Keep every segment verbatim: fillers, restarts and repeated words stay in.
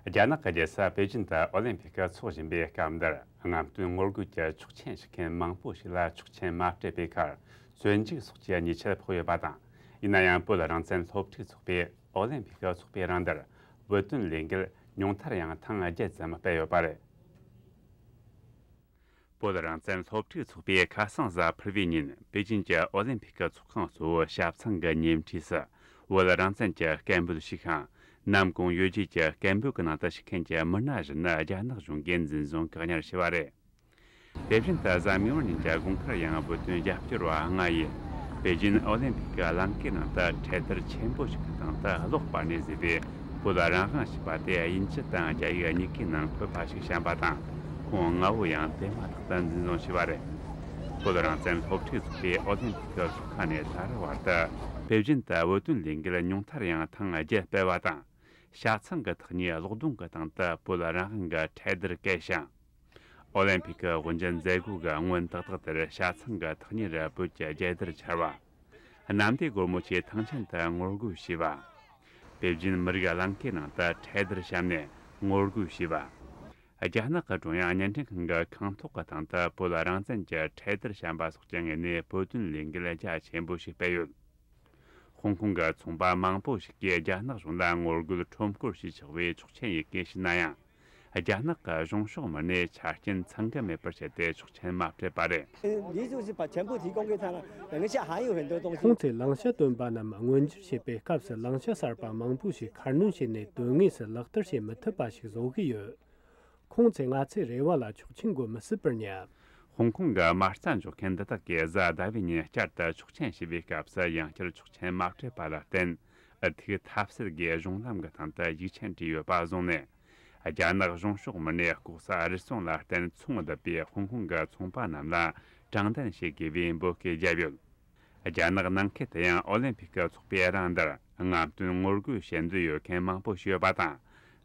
རྒྱ་ནག་གི་རྒྱལ་ས་པེ་ཅིན་དུ་ཨོ་ལིམ་ཕིག་འཚོགས་བཞིན་པའི་སྐབས་འདིར། རྔམ་སྟོན་ངོ་རྒོལ་གྱི་ཆོག་མཆན་ཞུ་མཁན་མང་པོ་ཞིག་ལ་ཆོག་མཆན་མ་སྤྲད་པའི་ཁར། བཙོན་འཇུག་སོགས་ཀྱི་ཉེས་ཆད་ཕོག་ཡོད་པ་དང་། ཡིན་ན་ཡང་། བོད་རང་བཙན་སློབ་ཕྲུག་ཚོགས་པས་ཨོ་ལིམ་ཕིག་འཚོགས་པའི་རིང་འདིར། བོད་དོན་ལས་འགུལ་ཉུང་མཐར་ཡང་ཐེངས་བརྒྱད་ཙམ་སྤེལ་ཡོད་པ་རེད། བོད་རང་བཙན་སློབ་ཕྲུག་ཚོགས་པས་ཁ་སང་གཟའ་ཕུར་བུའི་ཉིན། པེ་ཅིན་གྱི་ཨོ་ལིམ་ཕིག་གི་ཚོགས་ཁང་གཙོ་བོ་ཞབས་ཚང་གི་ཉེ་འཁྲིས་སུ། བོད་རང་བཙན་གྱི་སྐད་འབོད་ཞུས་ཤིང་། ནམ་གུང་ཡོ་རྗེས་ཀྱི་སྐད་འབོད་ཀྱི་ནང་དུ་ཞུགས་མཁན་གྱི་མི་སྣ་བཞི་ནི་རྒྱ་ནག་གཞུང་གིས་འཛིན་བཟུང་བཀག་ཉར་བྱས་པ་རེད། དེ་བཞིན་དུ་གཟའ་མིག་དམར་ཉིན་གྱི་དགོང་ཁར་ཡང་བོད་དོན་རྒྱབ་སྐྱོར་བ་ལྔ་ཡིས། པེ་ཅིན་ཨོ་ལིམ་ཕིག་གི་གླིང་གའི་ནང་དུ་འཕྲེད་དར་ཆེན་པོ་ཞིག་གི་སྟེང་དུ་གློག་སྤར་ནས་བཟོས་པའི་བོད་རང་དབང་ཞེས་པ་དེ་དབྱིན་ཇི་དང་རྒྱ་ཡིག་གཉིས་ཀའི་ནང་འཁོད་པ་ཞིག་བཤམས་པ་དང་། ཁོང་ལྔ་བོ་ཡང་དེ་མ་ཐག་ཏུ་འཛིན་བཟུང་བྱས་པ་རེད། བོད་རང་བཙན་སློབ་ཕྲུག་ཚོགས་པས་ཨོ་ལིམ་ཕིག་གི་ཚོགས་ཁང་ནས་ད་རེས་བར་དུ། པེ་ཅིན་དུ་བོད་དོན་ལས་འགུལ་ཉུང་མཐར་ཡང་ཐེངས་བརྒྱད་སྤེལ་བ་དང་། ཞབས་ཚང་གི་ཐག་ཉེ་གློག་སྡོང་གི་སྟེང་དུ་བོད་རང་དབང་གི་འཕྲེད་དར་བཀལ་ཞིང་། ཨོ་ལིམ་ཕིག་གི་དབུ་འབྱེད་མཛད་སྒོ་གི་སྔོན་ཏག་ཏག་དེར་ཞབས་ཚང་གི་ཐག་ཉེ་རུ་བོད་ཀྱི་རྒྱལ་དར་འཕྱར་བ། གནམ་བདེ་སྒོར་མོ་ཆེའི་ཐང་ཆེན་དུ་ངོ་རྒོལ་བྱས་པ། པེ་ཅིན་མི་རིགས་གླིང་གའི་ནང་དུ་འཕྲེད་དར་བཤམས་ནས་ངོ་རྒོལ་བྱས་པ། རྒྱ་ནག་གི་ཀྲུང་དབྱང་བརྙན་འཕྲིན་ཁང་གི་ཁང་ཐོག་གི་སྟེང་དུ་བོད་རང་བཙན་གྱི་འཕྲེད་དར་བཤམས་པ་སོགས་ཀྱི་ངོས་ནས་བོད་དོན་ལས་འགུལ་རྒྱ་ཆེན་པོ་ཞིག་སྤེལ་ཡོད། ཧོང་ཀོང་གི་ཚོང་པ་མང་པོ་ཞིག་གིས་རྒྱ་ནག་གཞུང་ལ་ངོ་རྒོལ་ཁྲོམ་སྐོར་བྱས་ཆོག་པའི་ཆོག་མཆན་ཡི་གེ་ཞུས་ན་ཡང་། རྒྱ་ནག་གི་གཞུང་ཕྱོགས་མི་སྣས་ཆ་རྐྱེན་ཚང་གི་མེད་པར་བྱས་ཏེ་ཆོག་མཆན་མ་སྤྲད་པ་རེད། 你就是把全部提供给他了，等一下还有很多东西。 ཁོང་ཚོས་བླང་བྱ་བཏོན་པ་རྣམས་མངོན་འགྱུར་བྱེད་པའི་སྐབས་སུ་བླང་བྱ་གསར་པ་མང་པོ་ཞིག་ཁ་སྣོན་བྱས་ནས་དོན་དངོས་སུ་ལག་བསྟར་བྱེད་མི་ཐུབ་པ་ཞིག་བཟོ་གི་ཡོད། ཁོང་ཚོས་ང་ཚོའི་རེ་བ་ལ་ཆོག་མཆན་འགོད་མི་སྲིད་པར་བསྙབ། ཧོང་ཀོང་གི་མ་རྩ་འཇོག་མཁན་འདི་དག་གིས་གཟའ་ཟླ་བའི་ཉིན་བསྐྱར་དུ་ཆོག་མཆན་ཞུས་པའི་སྐབས་སུ་ཡང་བསྐྱར་ཆོག་མཆན་མ་སྤྲད་པ་ལ་བརྟེན། འུ་ཐུག་ཐབས་ཟད་སྒོས་གཞུང་ལམ་གྱི་སྟེང་དུ་ཡིག་ཆ་བྲིས་ཡོད་པ་བཟུང་ནས། རྒྱ་ནག་གཞུང་ཕྱོགས་མི་སྣས་ལྐོག་ཟ་རུལ་སུངས་ལ་བརྟེན་ཚོང་བསྡུ་བའི་ཧོང་ཀོང་གི་ཚོང་པ་རྣམས་ལ་དྲང་བདེན་བྱེད་དགོས་པའི་འབོད་སྐུལ་བརྒྱབ་ཡོད། རྒྱ་ནག་ནང་ཁུལ་དུ་ཡང་ཨོ་ལིམ་ཕིག་གི་ཚོགས་པའི་རིང་འདིར་རྔམ་སྟོན་ངོ་རྒོལ་བྱེད་འདོད་ཡོད་མཁན་མང་པོ་ཞིག་ཡོད་པ་དང་།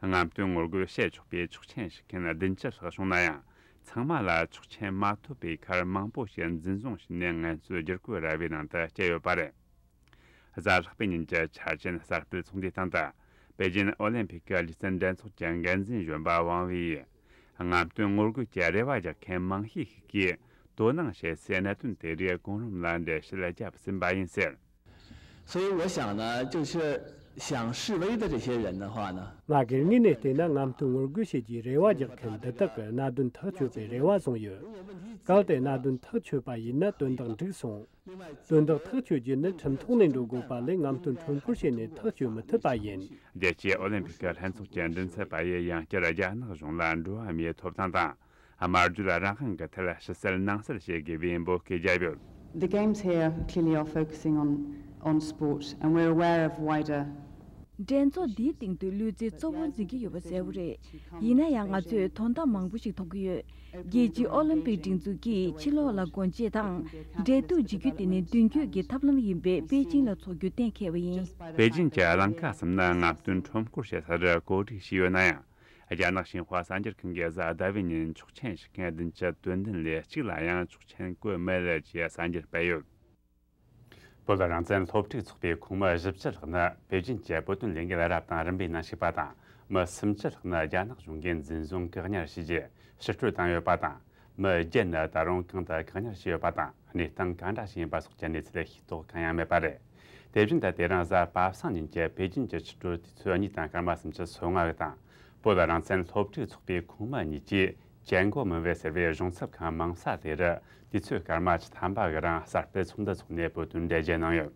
རྔམ་སྟོན་ངོ་རྒོལ་བྱེད་ཆོག་པའི་ཆོག་མཆན་ཞུ་མཁན་བདུན་ཅུ་ལྷག་བྱུང་ན་ཡང་། ཚང་མ་ལ་ཆོག་མཆན་མ་ཐོབ་པའི་ཁར་མང་པོ་ཞིག་འཛིན་བཟུང་བྱས་ནས་ངལ་རྩོལ་བསྒྱུར་བཀོད་ར་བའི་ནང་དུ་བསྐྱལ་ཡོད་པ་རེད། གཟའ་ལྷག་པའི་ཉིན་གྱི་འཆར་ཅན་གསར་སྤེལ་ཚོགས་འདུའི་སྟེང་དུ། པེ་ཅིན་ཨོ་ལིམ་ཕིག་གི་ལུས་རྩལ་འགྲན་ཚོགས་ཀྱི་འགན་འཛིན་གཞོན་པ་ཝང་ཝེ་ཡིས། རྔམ་སྟོན་ངོ་རྒོལ་གྱི་རེ་བ་རྒྱག་མཁན་མང་ཤས་ཤིག་གིས་དོ་སྣང་བྱེད་སའི་གནད་དོན་དེ་རིགས་གོང་རིམ་ལ་འགྲེལ་བཤད་བརྒྱབ་ཟིན་པ་ཡིན་ཟེར། 所以我想呢，就是想示威的这些人的话呢， ང་སྒེར་ངོས་ནས་བལྟས་ན་རྔམ་སྟོན་ངོ་རྒོལ་བྱེད་རྒྱུའི་རེ་བ་རྒྱག་མཁན་འདི་དག་གི་གནད་དོན་ཐག་གཅོད་པའི་རེ་བ་བཟུང་ཡོད། གལ་ཏེ་གནད་དོན་ཐག་ཆོད་པ་ཡིན་ན་དོན་དག་འགྲིག་སོང་། དོན་དག་ཐག་གཅོད་རྒྱུ་ནི་ཁྲིམས་ཐོག་ནས་འགྲོ་དགོས་པ་ལས་རྔམ་སྟོན་ཁྲོམ་སྐོར་བྱས་ནས་ཐག་གཅོད་མི་ཐུབ་པ་ཡིན། རྒྱལ་སྤྱིའི་ཨོ་ལིམ་ཕིག་གི་ལྷན་ཚོགས་ཀྱི་མགྲིན་ཚབ་པ་ཡིས་ཡང་བསྐྱར་རྒྱ་ནག་གཞུང་ལ་འགྲོ་བ་མིའི་ཐོབ་ཐང་དང་། སྨྲ་བརྗོད་རང་དབང་གི་ཐད་ཕྱི་གསལ་ནང་གསལ་བྱེད་དགོས་པའི་འབོད་སྐུལ་བརྒྱབ་ཡོད། The games here clearly are focusing on, on sport, and we're aware of wider འགྲན་ཚོགས་འདིའི་སྟེང་དུ་ལུས་རྩལ་གཙོ་བོར་འཛིན་གྱི་ཡོད་པ་གསལ་པོ་རེད། ཡིན་ན་ཡང་ང་ཚོས་དོན་དག་མང་པོ་ཞིག་མཐོང་གི་ཡོད། རྒྱལ་སྤྱིའི་ཨོ་ལིམ་པིག་སྒྲིག་འཛུགས་ཀྱིས་ཕྱི་ལོགས་ལ་སྒོ་འབྱེད་དང་། འབྲེལ་གཏུག་བྱེད་རྒྱུ་དེ་ནི་མདུན་སྐྱོད་ཀྱི་ཐབས་ལམ་ཡིན་པས་པེ་ཅིང་ལ་འཚོགས་རྒྱུ་གཏན་འཁེལ་བ་ཡིན། པེ་ཅིང་གི་གླིང་ག་གསུམ་ནི་རྔམ་སྟོན་ཁྲོམ་སྐོར་བྱེད་སར་གོ་སྒྲིག་བྱས་ཡོད་ན་ཡང་། རྒྱ་ནག་ཤིན་ཧྭ་གསར་འགྱུར་ཁང་གིས་གཟའ་ཟླ་བའི་ཉིན་ཆོག་མཆན་ཞུ་མཁན་བདུན་ཅུ་དོན་བདུན་ལས་གཅིག་ལ་ཡང་ཆོག་མཆན་བཀོད་མེད་ཅེས་གསར་འགྱུར་སྤེལ་ཡོད། བོད་རང་བཙན་སློབ་ཕྲུག་ཚོགས་པའི་ཁོངས་མི་བཞི་བཅུ་ལྷག་ནི་པེ་ཅིན་གྱི་བོད་དོན་ལས་འགུལ་རབ་དང་རིམ་པའི་ནང་ཞུགས་པ་དང་། མི་སུམ་ཅུ་ལྷག་ནི་རྒྱ་ནག་གཞུང་གིས་འཛིན་བཟུང་བཀག་ཉར་བྱས་རྗེས་ཕྱིར་སྤྲོད་བཏང་ཡོད་པ་དང་། མི་བརྒྱད་ནི་ད་རུང་གང་དུ་བཀག་ཉར་བྱས་ཡོད་པ་དང་། གནས་སྟངས་གང་འདྲ་ཞིག་ཡིན་པ་སོགས་ཀྱི་གནས་ཚུལ་ཤེས་རྟོགས་གང་ཡང་མེད་པ་རེད། དེ་བཞིན་དུ་དེ་རིང་གཟའ་པ་སངས་ཉིན་གྱི་པེ་ཅིན་གྱི་ཕྱི་དྲོར་དུས་ཚོད་གཉིས་དང་སྐར་མ་སུམ་ཅུ་སོ་ལྔ་བར་དང་། བོད་རང་བཙན་སློབ་ཕྲུག་ཚོགས་པའི་ཁོངས་མི་གཉིས་ཀྱིས་ཅན་གོ་མིན་ཝེ་ཟེར་བའི་གཞུང་ཚབ་ཁང་མིང་ས་དེ་རུ་དུས་ཚོད་སྐར་མ་བཅུ་ཐམ་པ་གི་རིང་གསར་སྤེལ་ཚོགས་འདུ་འཚོགས་ནས་བོད་དོན་འགྲེལ་བརྗོད་གནང་ཡོད།